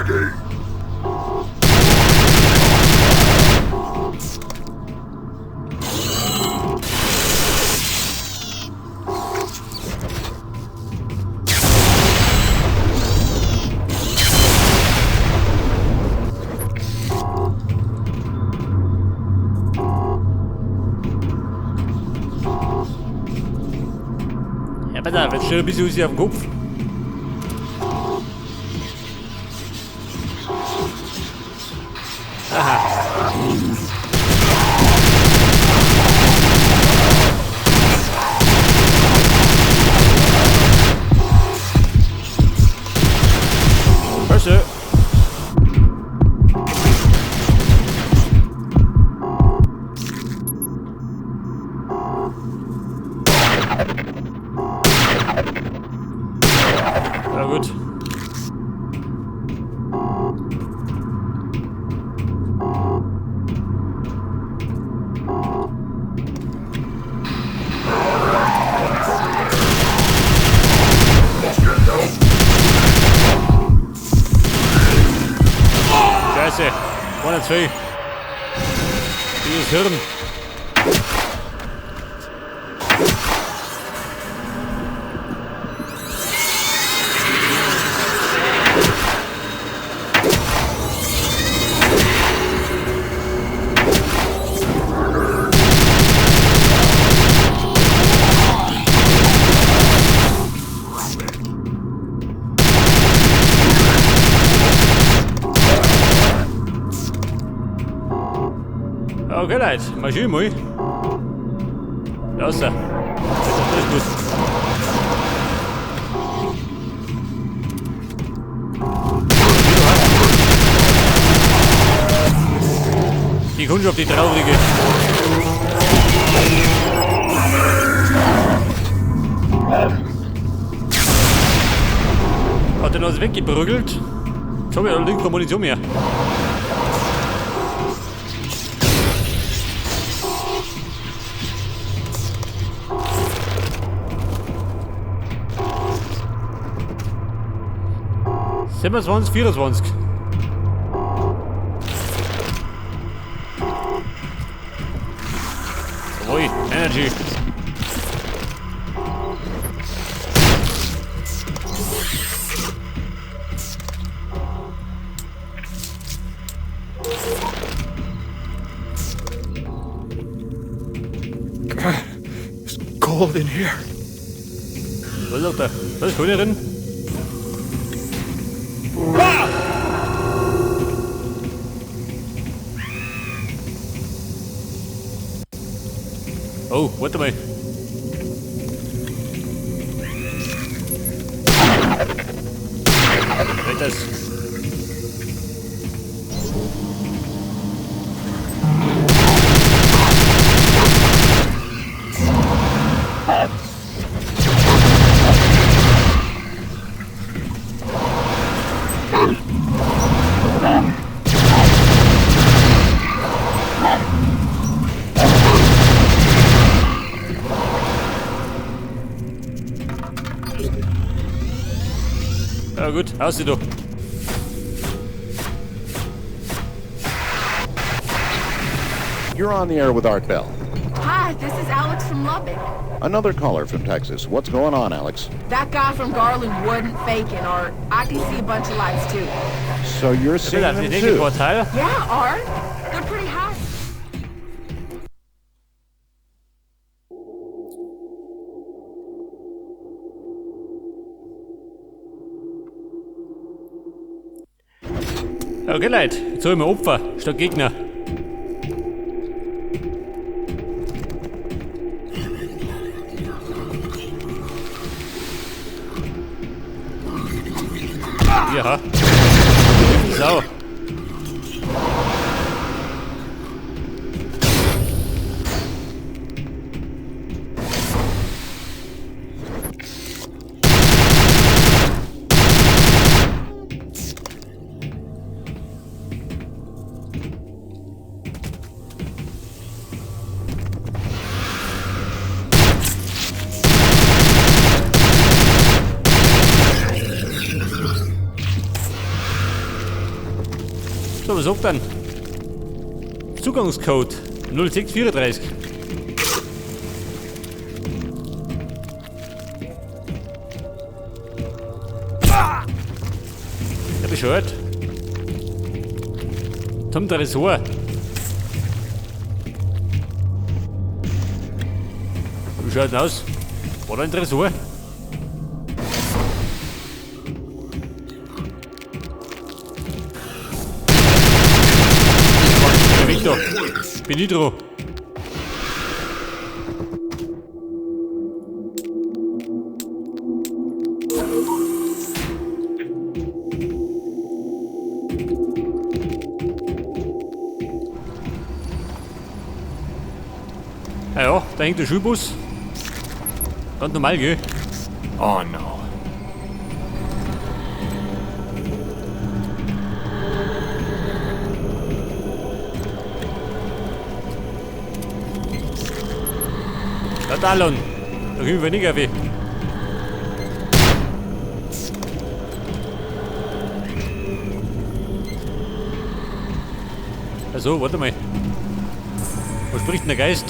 Ja, pass auf, jetzt stell ein bisschen aus auf den Kopf. Aha. Scheiße. Ja gut. Scheiße. 102. Dieses Hirn. Okay, Leute, mal schön, mal. Los da. Das ist gut. Die Kundschaft, die traurige. Hat den alles weggeprügelt. Jetzt hab ich allerdings keine Munition mehr. 27, 24. Jawohl, Energy. God, it's cold in here. Was ist da? Was ist drin? Ah! Oh, warte mal. Was ist das? Ja gut, aus du. You're on the air with Art Bell. Hi, this is Alex from Lubbock. Another caller from Texas. What's going on, Alex? That guy from Garland wasn't faking, Art. I can see a bunch of lights, too. So you're seeing them too? Yeah, Art. They're pretty high. Okay, Leute, jetzt hol ich mir Opfer statt Gegner. Ja. Sau. So, was sagt dann? Zugangscode 0634. Ja, bescheuert. Zum Tresor. Wie schaut denn aus? War da ein Tresor? Ja, weg da. Bin ich dran. Ah ja, da hängt der Schulbus. Ganz normal, gell? Oh no. Da, Talon. Da können wir nicht auf. Also, warte mal. Was spricht denn der Geist?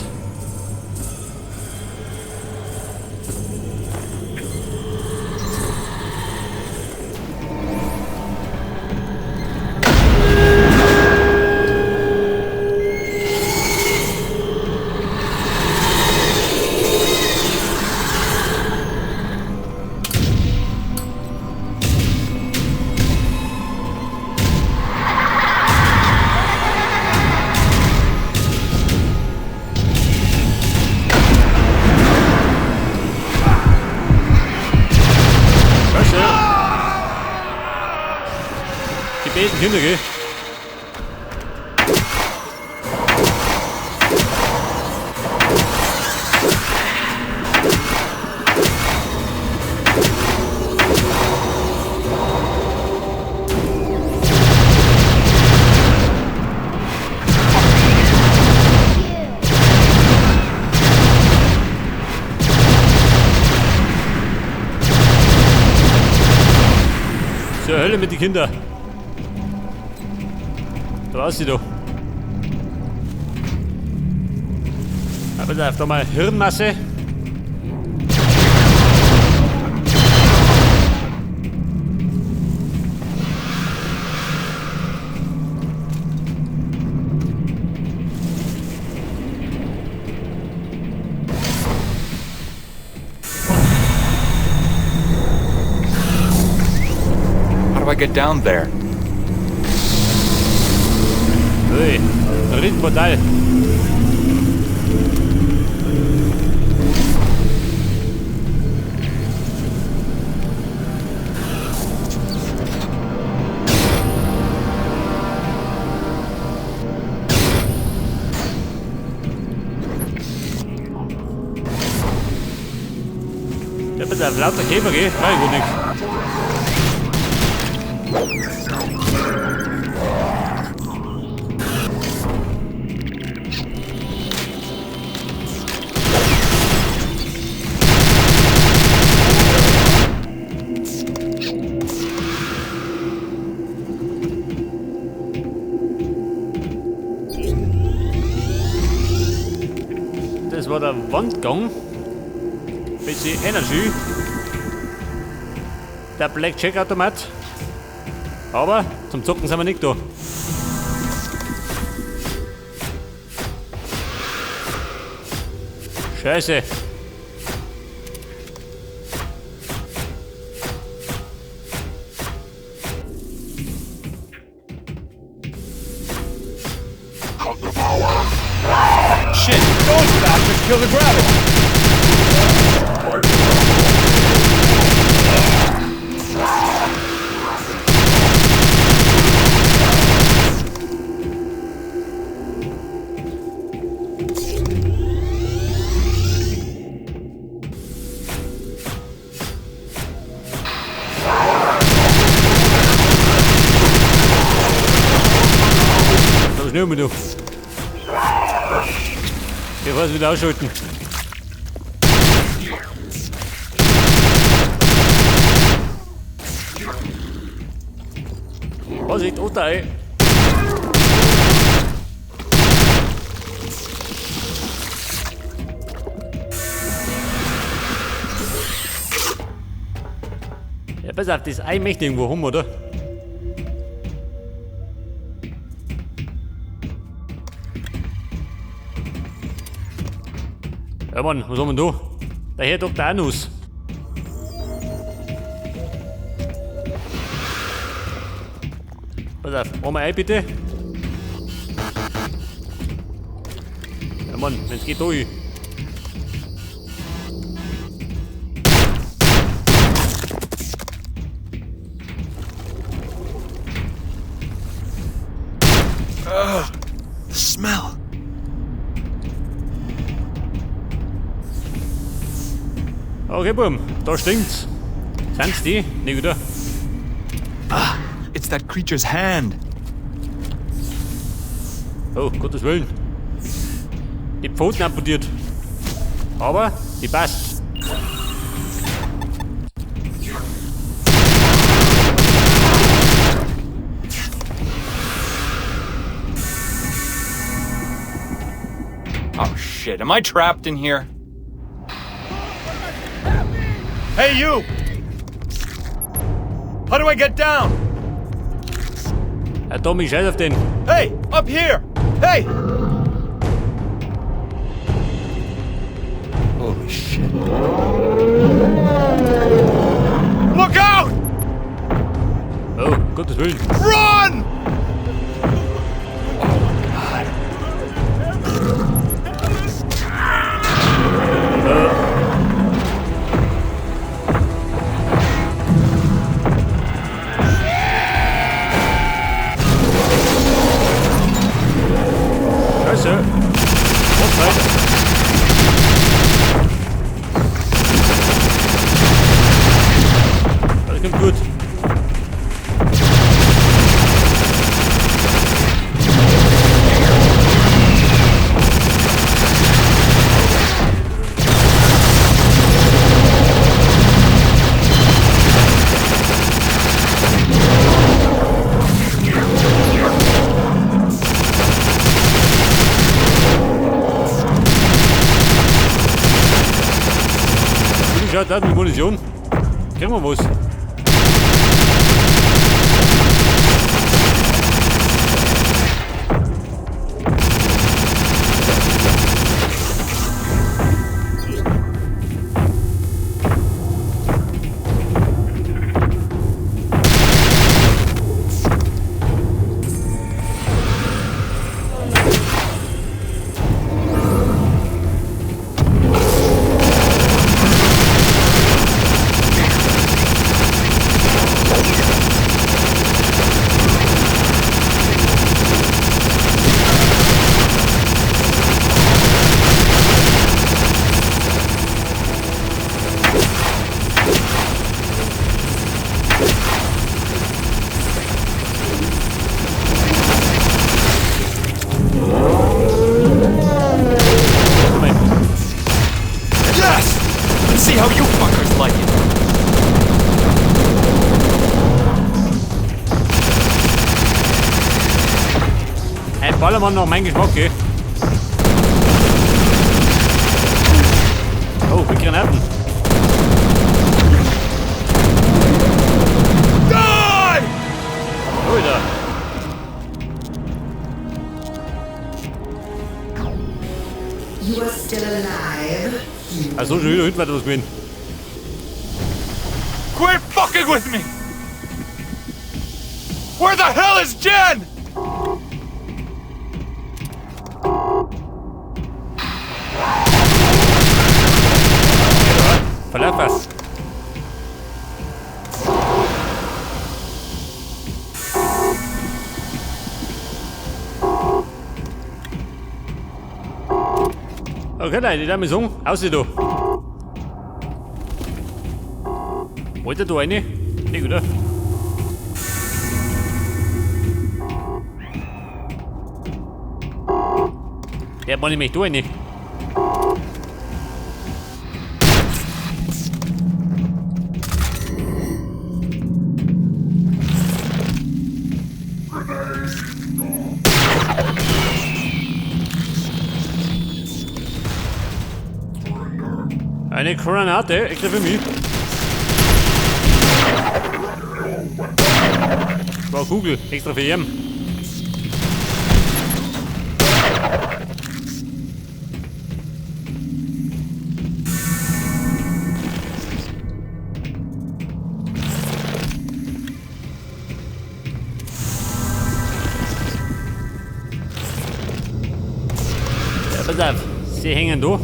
Die bösen Kinder, gell? Zur Hölle mit den Kindern. Da war sie doch. Aber da auf mal Hirnmasse. How do I get down there? Hey, ein Riesenportal. Ja, pass auf, lauter Käfer, gell? Nein, ich wohl nicht. Das war der Wandgang. Bisschen Energy. Der Blackjack-Automat. Aber zum Zocken sind wir nicht da. Scheiße. Shit! Those bastards kill the gravity! Da schnell mal du. Ich weiß wieder ausschalten. Vorsicht, Osterei. Pass auf, das Ei möchte irgendwo rum, oder? Ja Mann, was haben wir da? Der Herr Dr. Anus. Pass auf, einmal ein bitte. Ja Mann, wenn's geht, da hin. The smell. Okay, Bum, da stinkt's. Sind's die? Nicht wieder. Ah, it's that creature's hand. Oh, Gottes Willen. Die Pfoten amputiert. Aber die passt. Oh shit, am I trapped in here? Hey you! How do I get down? Ja, Tommy, scheiß auf den. Hey, up here! Hey! Holy shit. Look out! Oh, Gottes Willen. Run! Scheiße. Mahlzeit. Das kommt gut. Wie schaut das mit Munition? Kriegen wir was? Yes! Let's see how you fuckers like it. Ein Ballermann nach meinem Geschmack, gell? Oh, mit Granaten. Die! Alter. You are still alive. Also schon wieder hinten weiter was gewesen. Quit fucking with me! Where the hell is Jen? Verlauf. Okay, Leute, ich darf mal sagen, aussieht da. Wollt ihr da rein? Nicht, oder? Der Mann, ich möchte da rein. Eine Granate, extra für mich. War Kugel, extra für ihn. Ja, pass auf, sie hängen da.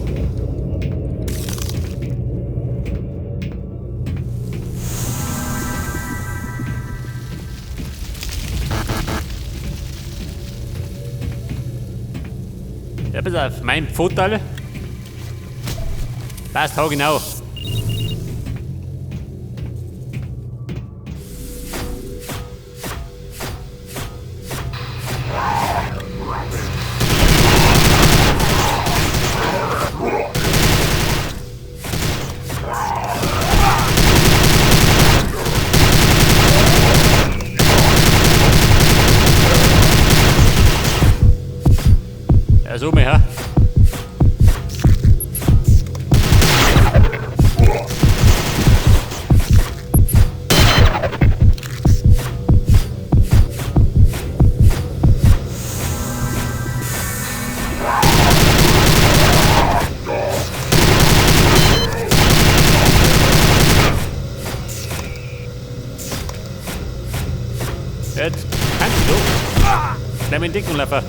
Ja, pass auf, mein Pfotal. Passt, hau genau. Ja, so mehr, ha? Jetzt kannst du. Bleib in Deckung, Laffer.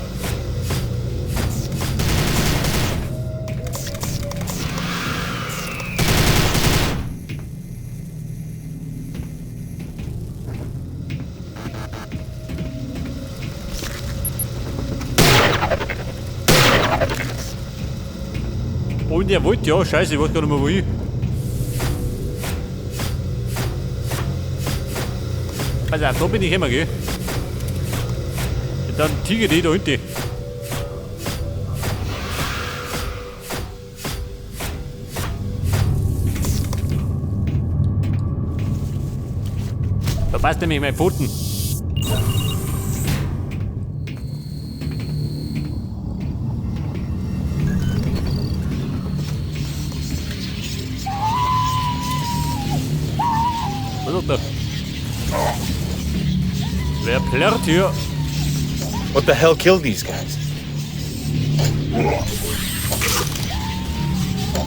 Und er wollte, ja, scheiße, ich weiß gar nicht mehr, wo ich. Pass auf, da bin ich immer, gell? Und dann Tiger die da hinten. Da passt nämlich mein Pfoten. Was ist da? Wer plärrt hier? What the hell killed these guys?